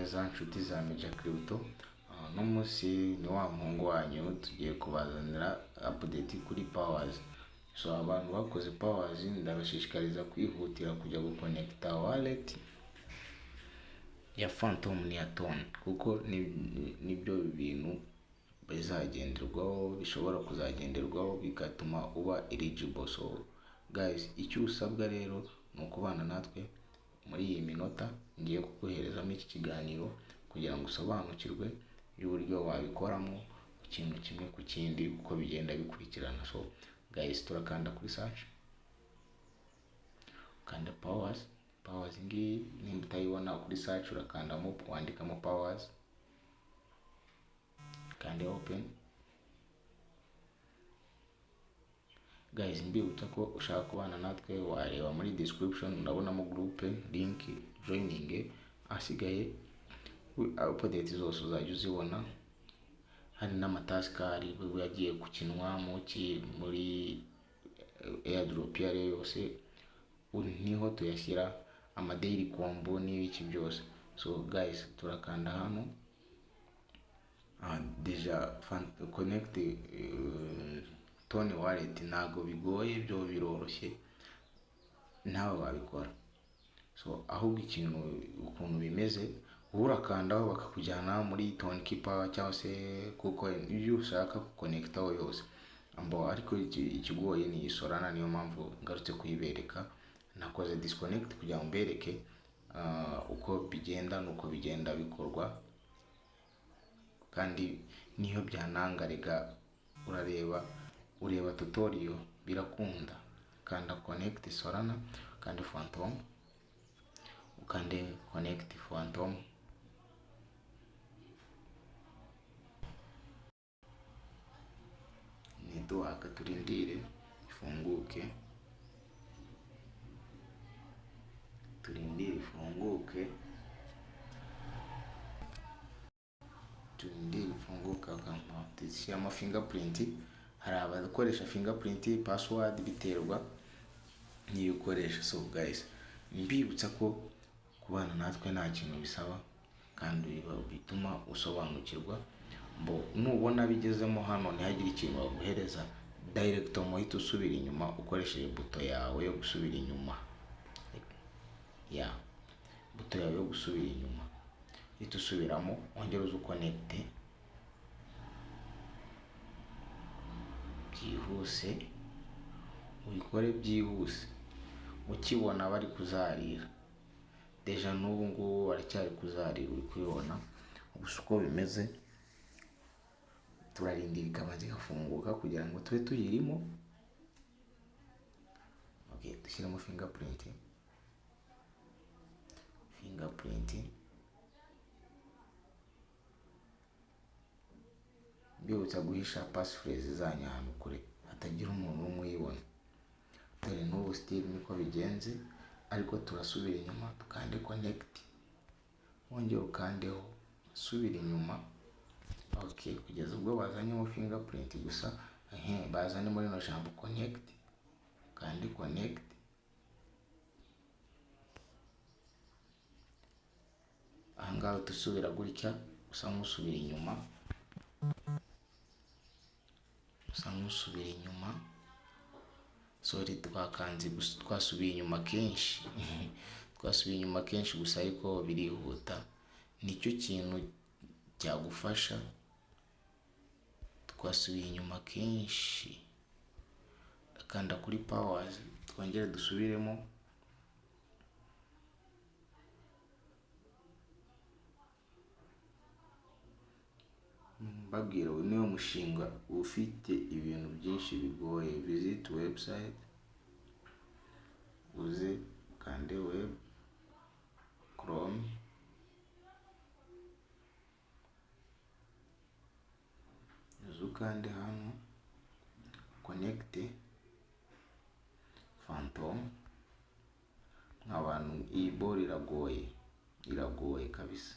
Neza nshuti za Meja Crypto. Uno munsi ni wa muhungu wanyu, tugiye kubazanira update kuri Paws. So abantu bakoze Paws, ndabashishikariza kwihutira kujya guconnecta wallet ya Phantom n'iya Ton, kuko nibyo bintu bizagenderwaho, bishobora kuzagenderwaho bigatuma uba eligible. So guys, icyo usabwa rero ni ukubana natwe muri iyi minota ngiye kuguherezamo iki kiganiro, kugira ngo usobanukirwe y'uburyo wabikoramo ikintu kimwe ku kindi, uko bigenda bikurikirana. So guys, turakanda kuri search, ukanda Paws. Paws ngiyi, nimba utayibona kuri search, urakandamo, wandikamo Paws, kande open. Guys, mbibutsa ko ushaka kubana natwe wareba muri description, urabonamo group link, joining. Asigaye update zose uzajya uzibona, hari n'amatask ari yagiye gukinwa muki muri airdrop iyo ari yo yose, niho tuyashyira, amadaily combo n'ibiki byose. So guys, turakanda hano déjà connect TON wallet. Ntabwo bigoye, byo biroroshye, nawe wabikora. So ahubwo ikintu ukuntu bimeze, wowe urakandaho bakakujyana muri Tonkeeper cyangwa se kuko ibyo ushaka guconnectaho yose. Ambo ariko ikigoye ni Solana, niyo mpamvu ngarutse kuyibereka. Nakoze disconnect kugira ngo mbereke uko bigenda n'uko bigenda bikorwa. Kandi niyo byananga rega, urareba, ureba tutorial, birakunda. Kanda connect Solana, kandi Phantom, ukande connect Phantom. Network, turindire ifunguke, turindire ifunguke, turindire ifunguke. Dushyiramo fingerprint. Hari abakoresha fingerprint, password, biterwa n'iyo ukoresha. So guys, mbibutsa ko kubana natwe nta kintu bisaba, kandi bituma usobanukirwa. Mbo nubona bigezemo hano ntihagire ikintu baguhereza direct, uhita usubira inyuma ukoresheje buto yawe yo gusubira inyuma, ya buto yawe yo gusubira inyuma, uhita usubiramo, wongere uze uconnecte byihuse, ubikore byihuse ukibona bari kuzarira. Déjà n'ubu ngubu baracyari kuzarira, uri kubibona gusa uko bimeze. Turarindira ikabanza igafunguka kugira ngo tube tuyirimo. Okay, dushyiremo fingerprint, fingerprint. Mbibutsa guhisha passphrase zanyu ahantu kure hatagira umuntu n'umwe uyibona. Dore n'ubu still niko bigenze, ariko turasubira inyuma, tukande connect, wongere ukandeho, subira inyuma. Okay, kugeza ubwo bazanyemo fingerprint gusa. Ehe, bazane muri rino jambo connect, kandi connect. Ahangaha dusubira gutya, usa nk'usubira inyuma, usa nk'usubira inyuma. Sorry, twakanze gusa, twasubiye inyuma kenshi, twasubiye inyuma kenshi gusa, ariko birihuta, nicyo kintu cyagufasha. Twasubiye inyuma kenshi, kanda kuri Paws, twongere dusubiremo. Mbabwira, uyu niwo mushinga ufite ibintu byinshi bigoye. Visit website, uze ukande web, Chrome, uze ukande hano connect Phantom. Nk'abantu, iyi ball iragoye, iragoye kabisa.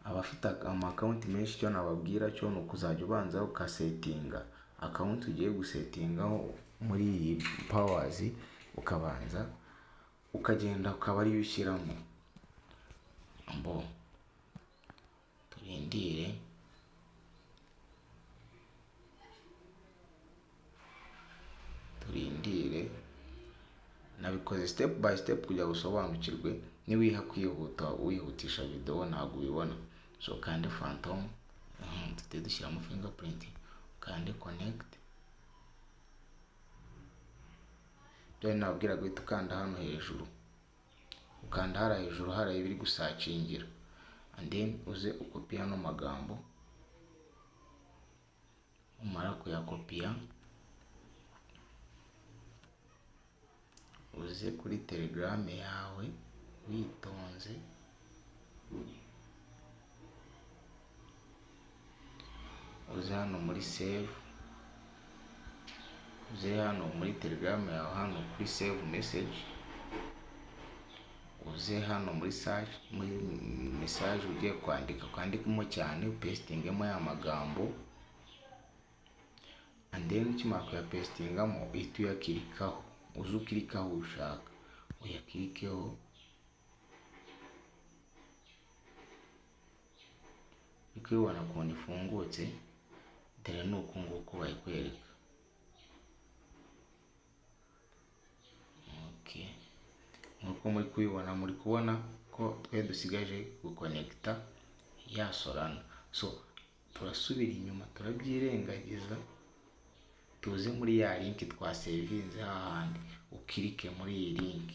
Abafite ama account menshi, icyo nababwira cyo ni ukuzajya ubanza ukasettinga account ugiye gusettingaho muri iyi Paws. Ukabanza ukagenda ukaba ariyo ushyiramo. Mbo turindire. Turindire, nabikoze step by step kugira ngo usobanukirwe. Niwiha kwihuta, wihutisha video, ntabwo ubibona. So kande Phantom, tujye dushyiramo fingerprint, ukande connect. Byo nababwira guhita ukanda hano hejuru, ukanda hariya hejuru, hariya ibiri gusearchingira, and then uze ukopiye ano magambo. Umara kuyakopiya, uze kuri Telegram yawe witonze, uze hano muri save, uze hano muri Telegram yawe, hano kuri save message, uze hano muri search, muri message ugiye kwandika, kwandikamo cyane, upastingemo ya magambo, and then ukimara kuyapastingamo uhita uyaclickaho. Uze uclickaho ushaka, uyaclickeho. Uri kubibona ukuntu ifungutse? Dore ni uku nguku bayikwereka. Okay, nk'uko muri kubibona, muri kubona ko twe dusigaje guconnecta ya Solana. So turasubira inyuma, turabyirengagiza, tuze muri ya link twasavinze hahandi, uclicke muri iyi link.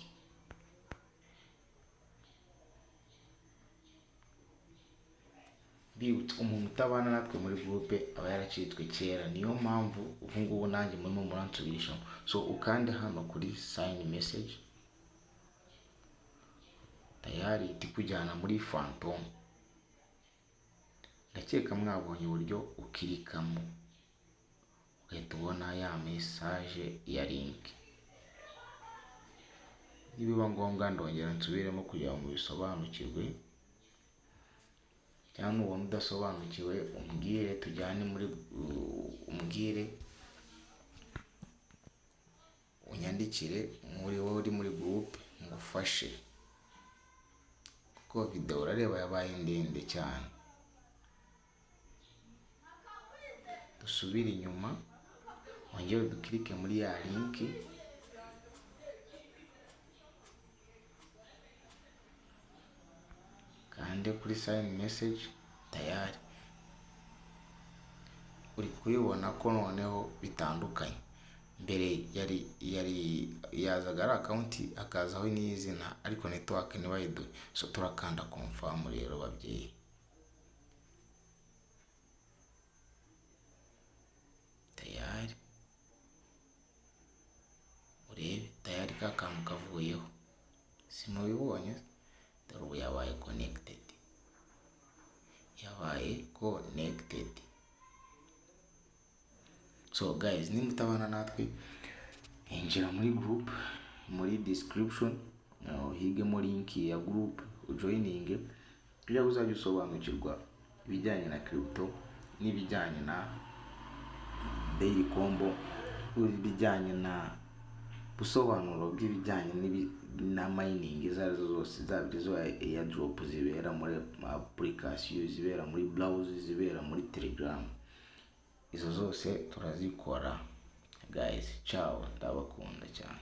Bibutse, umuntu utabana natwe muri groupe aba yaracitswe kera. Niyo mpamvu ubu ngubu nanjye murimo muransubirishamo. So ukande hano kuri sign message, tayari ihita ikujyana muri Phantom. Ndakeka mwabonye uburyo uclickamo ugahita ubona ya message ya link. Nibiba ngombwa ndongera nsubiremo kugira ngo mubisobanukirwe, cyangwa nubona udasobanukiwe umbwire, tujyane muri, umbwire, unyandikire muri wowe uri muri groupe ngufashe, kuko video urareba yabaye ndende cyane. Dusubire inyuma, wongere duclicke muri ya link. Kande kuri sign message, tayari uri kubibona ko noneho bitandukanye. Mbere yari yazaga ari account, hakazaho n'izina, ariko network ntibayiduhe. So turakanda confirm rero, babyeyi. Tayari urebe, tayari ka kantu kavuyeho, simubibonye? Dore ubu yabaye connected, yabaye connected. So guys, nimba utabana natwe, injira muri group, muri description uhigemo link ya group, ujoininge, kugira ngo uzajye usobanukirwa ibijyanye na crypto n'ibijyanye na daily combo, ibijyanye na busobanuro bw'ibijyanye na mining izo arizo zose, zaba izo airdrop zibera muri application, zibera muri browser, zibera muri Telegram, izo zose turazikora. Guys, ciao, ndabakunda cyane.